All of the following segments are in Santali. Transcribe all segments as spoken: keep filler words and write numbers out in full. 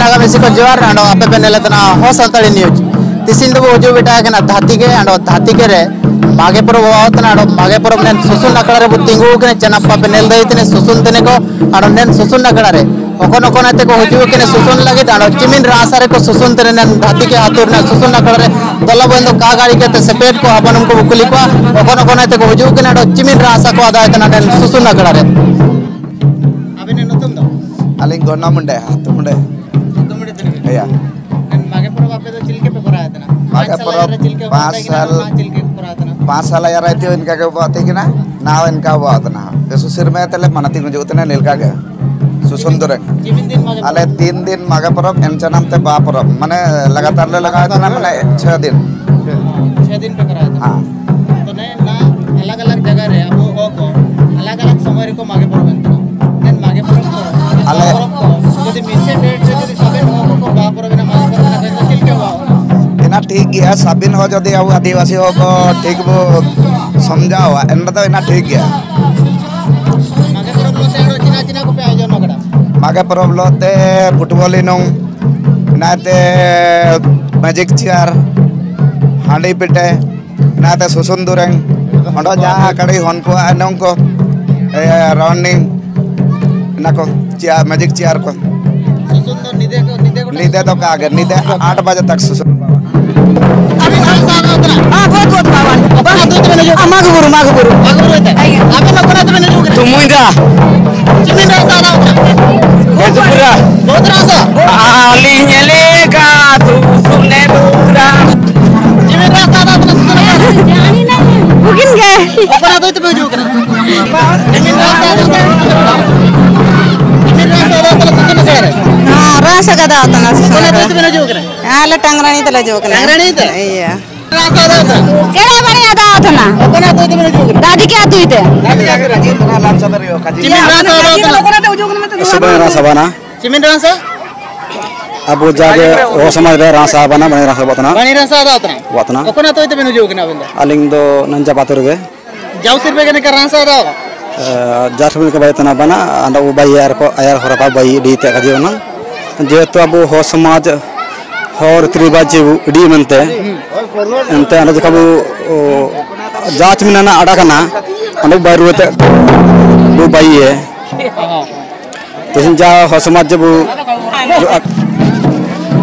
ᱟᱜᱟᱢ ᱥᱤᱠᱚ ᱡᱚᱦᱟᱨ, ᱟᱸᱰᱚ ᱟᱯᱮ ᱯᱮ ᱱᱮᱞᱮ ᱛᱟᱱᱟ ᱦᱚ ᱥᱟᱱᱛᱟᱲᱤ ᱱᱤᱭᱩᱡᱽ᱾ ᱛᱤᱥᱤᱧ ᱫᱚᱵᱚ ᱦᱩᱡᱩᱜ ᱵᱮᱴᱟ ᱠᱟᱱᱟ ᱫᱷᱟᱹᱛᱤ ᱜᱮ, ᱟᱸᱰᱚ ᱫᱷᱟᱹᱛᱤ ᱜᱮ ᱨᱮ ᱢᱟᱜᱮ ᱯᱚᱨᱚᱵᱽ ᱦᱚᱦᱚ ᱛᱟᱱᱟ, ᱟᱸᱰᱚ ᱢᱟᱜᱮ ᱯᱚᱨᱚᱵᱽ ᱱᱮᱱ ᱥᱩᱥᱩᱱ ᱟᱠᱷᱲᱟ ᱨᱮᱵᱚ ᱛᱤᱸᱜᱩ ᱠᱟᱱᱟ, ᱪᱮᱱᱟᱯ ᱯᱟᱯᱮ ᱱᱮᱞ ᱫᱟᱹᱭ ᱛᱤᱱᱟᱹ ᱥᱩᱥᱩᱱ ᱛᱮᱱᱮ ᱠᱚ, ᱟᱸᱰᱚ ᱱᱮᱱ ᱥᱩᱥᱩᱱ ᱟᱠᱷᱲᱟ ᱨᱮ ᱚᱠᱚᱱ ᱚᱠᱚᱱ ᱟᱛᱮ ᱠᱚ ᱦᱩᱡᱩᱜ ᱠᱟᱱᱟ ᱥᱩᱥᱩᱱ ᱞᱟᱹᱜᱤᱫ, ᱟᱸᱰᱚ ᱪᱤᱢᱤᱱ ᱨᱟᱥᱟ ᱨᱮ ᱠᱚ ᱥᱩᱥᱩᱱ ᱛᱮᱱᱮ ᱱᱮᱱ ᱫᱷᱟᱹᱛᱤ ᱜᱮ ᱟᱹᱛᱩ ᱨᱮᱱᱟᱜ ᱥᱩᱥᱩᱱ ᱟᱠᱷᱲᱟ ᱨᱮ ᱫᱚᱞᱟ ᱵᱚᱱᱫᱚ ᱠᱟ ᱜᱟᱹᱲᱤ ᱠᱟᱛᱮ ᱥᱮᱯᱮᱴ ᱠᱚ ᱦᱟᱯᱟᱱᱩᱢ ᱠᱚ ᱵᱚ ᱠᱩᱞᱤ ᱠᱚᱣᱟ, ᱚᱠᱚᱱ ᱚᱠᱚᱱ ᱟᱛᱮ ᱠᱚ ᱦᱩᱡᱩᱜ ᱠᱟᱱᱟ, ᱟᱸᱰᱚ ᱪᱤᱢᱤᱱ ᱨᱟᱥᱟ ᱠᱚ ᱟᱫᱟᱭ ᱛᱟᱱᱟ ᱱᱮᱱ ᱥᱩᱥᱩᱱ ᱟᱠᱷᱲᱟ ᱨᱮ᱾ ᱟᱹᱵᱤᱱᱟᱜ ᱧᱩᱛᱩᱢ ᱫᱚ? ᱟᱹᱞᱤᱧ ᱜᱚᱱᱟ ᱢᱩᱱᱰᱮ, ᱦᱟᱛᱩ ᱢᱩᱱᱰᱮ᱾ ᱦᱟᱛᱩ ᱢᱩᱱᱰᱮ ᱛᱤᱱᱟᱹᱜ? ᱦᱮᱸᱭᱟ᱾ ᱮᱱ ᱢᱟᱜᱮ ᱯᱚᱨᱚᱵᱽ ᱟᱯᱮ ᱫᱚ ᱪᱮᱫ ᱞᱮᱠᱟ ᱯᱮ ᱠᱚᱨᱟᱣ ᱮᱫ ᱛᱟᱦᱮᱱᱟ? ᱢᱟᱜᱮ ᱯᱟᱸᱪ ᱥᱟᱞ ᱯᱚᱨᱚᱵᱽ ᱨᱮ ᱪᱮᱫ ᱞᱮᱠᱟ ᱯᱟᱸᱪ ᱯᱮ ᱠᱚᱨᱟᱣ ᱥᱟᱞ ᱛᱟᱦᱮᱱᱟ? ᱱᱟᱣᱟ ᱪᱮᱫ ᱞᱮᱠᱟ ᱯᱮ ᱠᱚᱨᱟᱣ ᱛᱟᱦᱮᱱᱟ? ᱯᱟᱸᱪ ᱥᱟᱞ ᱟᱭᱟᱨ ᱟᱭᱛᱤ ᱤᱱᱠᱟ ᱜᱮ ᱵᱚ ᱟᱛᱮ ᱠᱟᱱᱟ, ᱱᱟᱣᱟ ᱤᱱᱠᱟ ᱵᱚ ᱟᱛᱮ ᱱᱟ᱾ ᱵᱮᱥᱩ ᱥᱤᱨᱢᱮ ᱛᱮᱞᱮ ᱢᱟᱱᱟᱛᱤ ᱜᱩᱸᱡᱩᱜ ᱛᱮᱱᱟ ᱱᱤᱞᱠᱟ ᱜᱮ᱾ ᱥᱩᱥᱩᱱ ᱫᱩᱨᱮ᱾ ᱪᱤᱢᱤᱱ ᱫᱤᱱ ᱢᱟᱜᱮ ᱟᱞᱮ ᱯᱚᱨᱚᱵᱽ? ᱛᱤᱱ ᱫᱤᱱ ᱢᱟᱜᱮ ᱯᱚᱨᱚᱵᱽ ᱮᱱ ᱪᱟᱱᱟᱢ ᱛᱮ ᱵᱟ ᱯᱚᱨᱚᱵᱽ, ᱢᱟᱱᱮ ᱞᱟᱜᱟᱛᱟᱨ ᱞᱮ ᱞᱟᱜᱟᱣ ᱛᱟᱦᱮᱱᱟ, ᱢᱟᱱᱮ ᱪᱷᱚ ᱫᱤᱱ᱾ ᱪᱷᱚ ᱫᱤᱱ ᱯᱮ ᱠᱚᱨᱟᱣ ᱛᱟᱦᱮᱱᱟ? ᱦᱮᱸ᱾ ᱛᱚ ᱱᱮ ᱱᱟ ᱟᱞᱟᱜᱽ ᱟᱞᱟᱜᱽ ᱡᱟᱭᱜᱟ ᱨᱮ ᱟᱵᱚ ᱦᱚᱲ ᱠᱚ ᱟᱞᱟᱜᱽ ᱟᱞᱟᱜᱽ ᱥᱚᱢᱚᱭ ᱨᱮᱠᱚ ᱢᱟᱜᱮ ᱯᱚᱨᱚᱵᱽ ᱮᱱ ᱛᱟᱵᱚᱱᱟ᱾ ᱢᱮᱱ ᱢᱟᱜᱮ ᱯᱚᱨᱚᱵᱽ ᱠᱚ, ᱟᱞᱮ ᱯᱚᱨᱚᱵᱽ ᱠᱚ ᱡᱩᱫᱤ ᱢᱤᱫ ᱥᱮ ᱰᱮᱴ ᱨᱮ ᱡᱩᱫᱤ ᱥᱟᱵᱮᱱ ᱦᱚᱲ ᱠᱚ ᱵᱟᱦᱟ ᱯᱚᱨᱚᱵᱽ ᱮᱱᱟ, ᱢᱟᱜᱮ ᱯᱚᱨᱚᱵᱽ ᱮᱱᱟ, ᱛᱚ ᱪᱮᱫ ᱞᱮᱠᱟ ᱦᱩᱭᱩᱜᱼᱟ? ᱮᱱᱟ ᱴᱷᱤᱠ ᱜᱮᱭᱟ, ᱥᱟᱵᱤᱱ ᱦᱚᱸ ᱡᱩᱫᱤ ᱟᱵᱚ ᱟᱹᱫᱤᱵᱟᱹᱥᱤ ᱦᱚᱲ ᱠᱚ ᱴᱷᱤᱠ ᱵᱚ ᱥᱚᱢᱡᱷᱟᱣᱟ, ᱮᱱ ᱨᱮᱫᱚ ᱮᱱᱟ ᱴᱷᱤᱠ ᱜᱮᱭᱟ᱾ ᱢᱟᱜᱮ ᱯᱚᱨᱚᱵᱽ ᱞᱚ ᱛᱮ ᱟᱨᱚ ᱪᱤᱱᱟ ᱪᱤᱱᱟ ᱠᱚᱯᱮ ᱟᱭᱳᱡᱚᱱ ᱟᱠᱟᱫᱟ? ᱢᱟᱜᱮ ᱯᱚᱨᱚᱵᱽ ᱞᱚ ᱛᱮ ᱯᱷᱩᱴᱵᱚᱞ ᱮᱱᱚᱝ, ᱱᱟᱭᱛᱮ ᱢᱮᱡᱤᱠ ᱪᱮᱭᱟᱨ, ᱦᱟᱺᱰᱤ ᱯᱤᱴᱷᱟᱹ, ᱱᱟᱛᱮ ᱥᱩᱥᱩᱱ ᱫᱩᱨᱮᱝ, ᱚᱸᱰᱮ ᱡᱟᱦᱟᱸ ᱠᱟᱹᱲᱤ ᱦᱚᱱ ᱠᱚ ᱟᱨ ᱱᱚᱝ ᱠᱚ, ᱮ, ᱨᱟᱣᱱᱤᱝ, ᱚᱱᱟ ᱠᱚ, ᱪᱮᱭᱟᱨ, ᱢᱮᱡᱤᱠ ᱪᱮᱭᱟᱨ ᱠᱚ᱾ ᱥᱩᱥᱩᱱ ᱫᱚ ᱧᱤᱫᱟᱹ ᱠᱚ, ᱧᱤᱫᱟᱹ ᱜᱚᱴᱟ ᱧᱤᱫᱟᱹ ᱫᱚ ᱠᱟ ᱜᱮ, ᱧᱤᱫᱟᱹ ᱟᱴ ᱵᱟᱡᱮ ᱛᱟᱠ ᱥᱩᱥᱩᱱ᱾ ᱟᱹᱵᱤᱱ ᱦᱚᱸ ᱥᱟᱶ ᱥᱟᱶ ᱛᱮ? ᱦᱮᱸ, ᱵᱚᱦᱩᱛ, ᱵᱚᱦᱩᱛ ᱵᱟᱵᱟ᱾ ᱚᱠᱟ ᱟᱹᱛᱩ ᱛᱮᱵᱤᱱ ᱦᱤᱡᱩᱜ ᱠᱟᱱᱟ? ᱢᱟᱜᱽ ᱵᱩᱨᱩ, ᱢᱟᱜᱽ ᱵᱩᱨᱩ᱾ ᱢᱟᱜᱽ ᱵᱩᱨᱩ ᱛᱮ? ᱟᱹᱵᱤᱱ ᱚᱠᱟ ᱟᱹᱛᱩ ᱵᱤᱱ ᱦᱤᱡᱩᱜ ᱠᱟᱱᱟ? ᱛᱩᱢᱩᱭᱫᱟ᱾ ᱪᱤᱢᱤᱱ ᱨᱟᱥᱟ ᱫᱚ? ᱵᱮᱡᱯᱩᱨᱟ᱾ ᱵᱚᱦᱩᱛ ᱨᱟᱥᱟ? ᱟᱹᱞᱤᱧ ᱮᱞᱮᱠᱟ ᱥᱩᱥᱩᱱᱮ ᱫᱩᱨᱟ᱾ ᱪᱤᱢᱤᱱ ᱨᱟᱥᱟ ᱫᱚ ᱛᱤᱱᱟᱹᱜ ᱥᱩᱥᱩᱱ ᱟᱠᱟᱱᱟ? ᱵᱩᱜᱤᱱ ᱜᱮ᱾ ᱚᱠᱟ ᱟᱹᱛᱩ ᱛᱮᱯᱮ ᱦᱤᱡᱩᱜ ᱠᱟᱱᱟ? ᱪᱤᱢᱤᱱ ᱨᱟᱥᱟ ᱫᱚ ᱛᱤᱱᱟᱹᱜ ᱥᱩᱥᱩᱱ ᱟᱠᱟᱱᱟ? ᱪᱤᱢᱤᱱ ᱨᱟᱥᱟ ᱫᱚ ᱛᱤᱱᱟᱹᱜ ᱥᱩᱥᱩᱱ ᱟᱠᱟᱱᱟ? ᱦᱮᱸ, ᱨᱟᱥᱟ ᱜᱟᱫᱟ ᱟᱛᱟᱱᱟ ᱥᱩᱥᱩᱱ ᱚᱠᱟ ᱟᱹᱛᱩ ᱟᱠᱟᱱᱟ᱾ ᱛᱮᱯᱮ ᱦᱤᱡᱩᱜ ᱠᱟᱱᱟ? ᱟᱞᱮ ᱴᱟᱝᱨᱟᱱᱤ ᱛᱮᱞᱮ ᱦᱤᱡᱩᱜ ᱠᱟᱱᱟ᱾ ᱴᱟᱝᱨᱟᱱᱤ ᱛᱮ? ᱤᱭᱟᱹ᱾ ᱨᱟᱥᱟ ᱫᱚ ᱛᱤᱱᱟᱹᱜ? ᱮᱲᱮ ᱵᱟᱲᱮ ᱟᱫᱟ ᱟᱛᱟᱱᱟ᱾ ᱚᱠᱟ ᱟᱹᱛᱩ ᱛᱮᱯᱮ ᱦᱤᱡᱩᱜ ᱠᱟᱱᱟ? ᱫᱟᱫᱤ ᱠᱮ ᱟᱹᱛᱩ ᱛᱮ᱾ ᱫᱟᱫᱤ ᱠᱮ ᱟᱹᱛᱩ ᱨᱮ᱾ ᱪᱤᱢᱤᱱ ᱨᱟᱥᱟ ᱫᱚ ᱛᱤᱱᱟᱹᱜ? ᱥᱩᱵᱟᱹᱭ ᱨᱟᱥᱟ ᱵᱟᱱᱟ᱾ ᱪᱤᱢᱤᱱ ᱨᱟᱥᱟ? ᱟᱵᱚ ᱡᱟᱜᱮ ᱦᱚᱲ ᱥᱚᱢᱟᱡᱽ ᱨᱮ ᱨᱟᱥᱟ ᱵᱟᱱᱟ, ᱵᱟᱹᱲᱤ ᱨᱟᱥᱟ ᱵᱟᱛᱱᱟ᱾ ᱵᱟᱹᱲᱤ ᱨᱟᱥᱟ ᱫᱚ ᱟᱛᱱᱟ᱾ ᱵᱟᱛᱱᱟ᱾ ᱚᱠᱚᱱᱟ ᱛᱚᱭ ᱛᱮᱵᱮᱱ ᱦᱤᱡᱩᱜ ᱠᱟᱱᱟ ᱟᱵᱮᱱ ᱫᱚ? ᱟᱹᱞᱤᱧ ᱫᱚ ᱱᱟᱧᱡᱟ ᱯᱟᱛᱩᱨ ᱜᱮ᱾ ᱡᱟᱣ ᱥᱤᱨᱯᱮ ᱠᱟᱱᱟ ᱠᱟ ᱨᱟᱥᱟ ᱫᱚ? ᱮ, ᱡᱟᱣ ᱥᱤᱨᱯᱮ ᱠᱟᱱᱟ ᱵᱟᱭ ᱛᱟᱱᱟ ᱵᱟᱱᱟ, ᱟᱫᱚ ᱵᱟᱭ ᱟᱨ ᱠᱚ, ᱟᱭᱟᱨ ᱦᱚᱨᱟ ᱠᱚ ᱵᱟᱭ ᱤᱫᱤ ᱛᱮ ᱠᱟᱡᱮ ᱚᱱᱟ᱾ ᱡᱮᱦᱮᱛᱩ ᱟᱵᱚ ᱦᱚᱲ ᱥᱚᱢᱟᱡᱽ, ᱦᱚᱲ ᱨᱤᱛᱤ ᱨᱮᱣᱟᱡᱽ ᱤᱫᱤ ᱢᱮᱱᱛᱮ, ᱮᱱᱛᱮ ᱚᱸᱰᱮ ᱡᱚᱠᱷᱚᱱ ᱵᱚ, ᱚ, ᱡᱟᱦᱟᱸ ᱪᱮ ᱢᱮᱱᱟᱜᱼᱟ ᱟᱲᱟ ᱠᱟᱱᱟ, ᱚᱸᱰᱮ ᱵᱟᱭ ᱨᱩᱣᱟᱹᱲ ᱛᱮ ᱵᱚ ᱵᱟᱭᱮ᱾ ᱛᱮᱦᱮᱧ ᱡᱟ ᱦᱚᱲ ᱥᱚᱢᱟᱡᱽ ᱡᱮ ᱵᱚ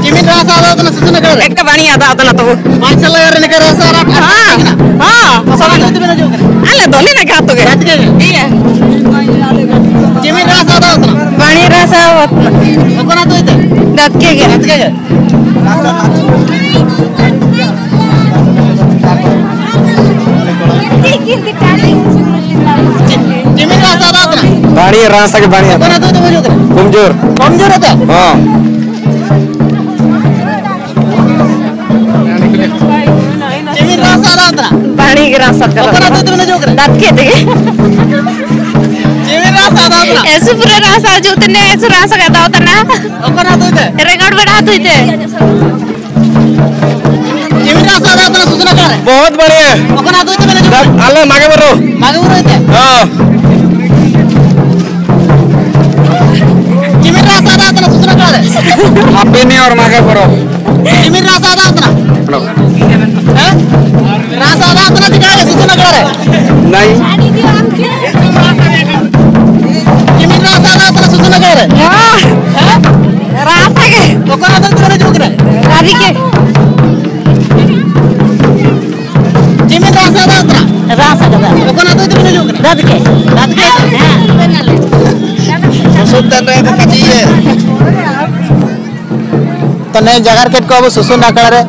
ᱪᱮᱢᱤᱱ ᱨᱟᱥᱟ ᱟᱫᱚ ᱛᱟᱱᱟ ᱥᱩᱥᱩᱱ ᱟᱠᱟᱫ ᱨᱮ᱾ ᱮᱠᱴᱟ ᱵᱟᱹᱲᱤᱡ ᱟᱫᱟ ᱟᱫᱟ ᱱᱟ ᱛᱚᱵᱩ᱾ ᱵᱟᱝ ᱪᱟᱞᱟᱜ ᱨᱮ ᱱᱤᱠᱟ ᱨᱟᱥᱟ ᱟᱨ ᱦᱟᱸ, ᱦᱟᱸ᱾ ᱥᱚᱢᱟᱡᱽ ᱫᱚ ᱛᱤᱱᱟᱹᱜ ᱡᱚᱜ ᱠᱟᱱᱟ? ᱟᱞᱮ ᱫᱚ ᱱᱤᱱᱟᱹ ᱜᱟᱛᱚ ᱜᱮ᱾ ᱜᱟᱛᱮ ᱜᱮ? ᱤᱭᱟᱹ᱾ ᱪᱮᱢᱤᱱ ᱨᱟᱥᱟ ᱟᱫᱚ ᱛᱟᱱᱟ᱾ ᱵᱟᱹᱲᱤᱡ ᱨᱟᱥᱟ ᱟᱫᱟ᱾ ᱚᱠᱚᱱᱟ ᱫᱚ ᱤᱛᱟᱹ? ᱜᱟᱛᱮ ᱜᱮ᱾ ᱜᱟᱛᱮ ᱜᱮ? ᱪᱮᱢᱤᱱ ᱨᱟᱥᱟ ᱟᱫᱟ ᱛᱟᱱᱟ᱾ ᱵᱟᱹᱲᱤᱡ ᱨᱟᱥᱟ ᱜᱮ ᱵᱟᱹᱲᱤᱡ ᱟᱫᱟ᱾ ᱚᱠᱚᱱᱟ ᱫᱚ ᱤᱛᱟᱹ ᱵᱟᱹᱡᱩᱜ ᱠᱟᱱᱟ? ᱠᱚᱢᱡᱳᱨ᱾ ᱠᱚᱢᱡᱳᱨ ᱟᱫᱟ? ᱦᱚᱸ᱾ ᱪᱮᱢᱤᱱ ᱨᱟᱥᱟ ᱟᱫᱟ ᱛᱟᱱᱟ᱾ ᱵᱟᱹᱲᱤᱡ ᱨᱟᱥᱟ ᱟᱫᱟ᱾ ᱚᱠᱚᱱᱟ ᱫᱚ ᱤᱛᱟᱹ ᱵᱟᱹᱡᱩᱜ ᱠᱟᱱᱟ? ᱫᱟᱛᱠᱮ ᱛᱮᱜᱮ᱾ ᱪᱮᱢᱤᱱ ᱨᱟᱥᱟ ᱟᱫᱟ ᱛᱟᱱᱟ᱾ ᱮᱥᱩ ᱯᱩᱨᱟᱹ ᱨᱟᱥᱟ ᱦᱤᱡᱩᱜ ᱛᱮ ᱮᱥᱩ ᱨᱟᱥᱟ ᱟᱫᱟ ᱛᱟᱱᱟ᱾ ᱚᱠᱚᱱᱟ ᱫᱚ ᱤᱛᱟᱹ? ᱨᱮᱸᱜᱟᱲ ᱵᱮᱲᱟ ᱦᱟᱛᱩᱭ ᱛᱮ᱾ ᱪᱮᱢᱤᱱ ᱨᱟᱥᱟ ᱟᱫᱟ ᱛᱟᱱᱟ ᱥᱩᱥᱩᱱ ᱟᱠᱟᱫ ᱨᱮ᱾ ᱵᱚᱦᱩᱛ ᱵᱟᱲᱤᱭᱟ᱾ ᱚᱠᱚᱱᱟ ᱫᱚ ᱤᱛᱟᱹ ᱵᱮᱱᱟ ᱡᱚᱜ? ᱟᱞᱮ ᱢᱟᱜᱮ ᱵᱟᱨᱚ᱾ ᱢᱟᱜᱮ ᱵᱟᱨᱚ ᱤᱛᱟᱹ? ᱦᱚᱸ᱾ ᱪᱮᱢᱤᱱ ᱨᱟᱥᱟ ᱟᱫᱟ ᱛᱟᱱᱟ ᱥᱩᱥᱩᱱ ᱟᱠᱟᱫ ᱨᱮ᱾ ᱦᱟᱯᱮ ᱱᱤᱭᱟᱹ ᱚᱨ ᱢᱟᱜᱮ ᱵᱟᱨᱚ᱾ ᱪᱮᱢᱤᱱ ᱨᱟᱥᱟ ᱟᱫᱟ ᱛᱟᱱᱟ᱾ ᱦᱮᱸ? ᱨᱟᱥᱟ ᱟᱫᱟ ᱛᱟᱱᱟ ᱪᱤᱠᱟ ᱜᱮ ᱥᱩᱥᱩᱱ ᱟᱠᱟᱫ ᱨᱮ᱾ ᱱᱟᱭ᱾ ᱪᱮᱢᱤᱱ ᱨᱟᱥᱟ ᱟᱫᱟ ᱛᱟᱱᱟ ᱥᱩᱥᱩᱱ ᱟᱠᱟᱫ ᱨᱮ᱾ ᱦᱮᱸ? ᱨᱟᱥᱟ ᱜᱮ᱾ ᱚᱠᱚᱱᱟ ᱫᱚ ᱛᱤᱱᱟᱹᱜ ᱦᱤᱡᱩᱜ ᱠᱟᱱᱟ? ᱟᱹᱰᱤ ᱜᱮ᱾ ᱪᱮᱢᱤᱱ ᱨᱟᱥᱟ ᱟᱫᱟ ᱛᱟᱱᱟ᱾ ᱨᱟᱥᱟ ᱟᱫᱟ᱾ ᱚᱠᱚᱱᱟ ᱫᱚ ᱛᱤᱱᱟᱹᱜ ᱦᱤᱡᱩᱜ ᱠᱟᱱᱟ? ᱫᱟᱫ ᱜᱮ᱾ ᱫᱟᱫ ᱜᱮ᱾ ᱦᱮᱸ᱾ ᱥᱩᱥᱩᱱ ᱫᱟᱱ ᱨᱮ ᱵᱚᱠᱟ ᱪᱤᱭᱮ᱾ ᱛᱚ ᱱᱮ ᱡᱟᱜᱟᱨ ᱠᱮᱫ ᱠᱚ ᱟᱵᱚ ᱥᱩᱥᱩᱱ ᱟᱠᱷᱲᱟ ᱨᱮ,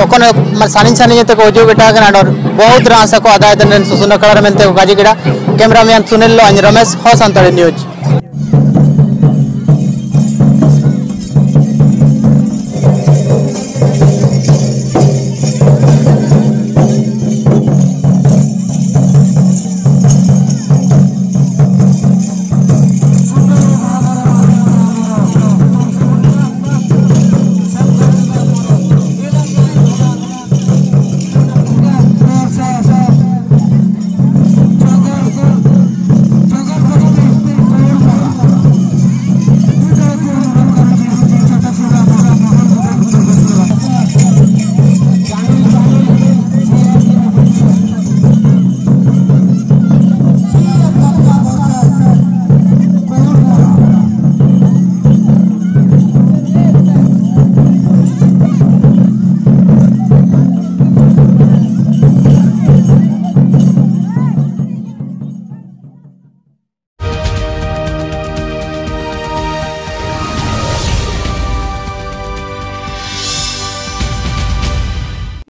ᱚᱠᱚᱱ ᱢᱟᱱᱮ ᱥᱟᱺᱜᱤᱧ ᱥᱟᱺᱜᱤᱧ ᱛᱮᱠᱚ ᱦᱤᱡᱩᱜ ᱵᱮᱴᱟ ᱠᱟᱱᱟ, ᱟᱨ ᱵᱚᱦᱩᱛ ᱨᱟᱥᱟ ᱠᱚ ᱟᱫᱟ ᱮᱫᱟ ᱱᱮ ᱥᱩᱥᱩᱱ ᱟᱠᱷᱲᱟ ᱨᱮ ᱢᱮᱱᱛᱮ ᱠᱚ ᱜᱟᱡᱤ ᱠᱮᱫᱟ᱾ ᱠᱮᱢᱨᱟᱢᱮᱱ ᱥᱩᱱᱤᱞ ᱞᱚ ᱟᱧ ᱨᱚᱢᱮᱥ, ᱦᱚ ᱥᱟᱱᱛᱟᱲᱤ ᱱᱤᱭᱩᱡᱽ᱾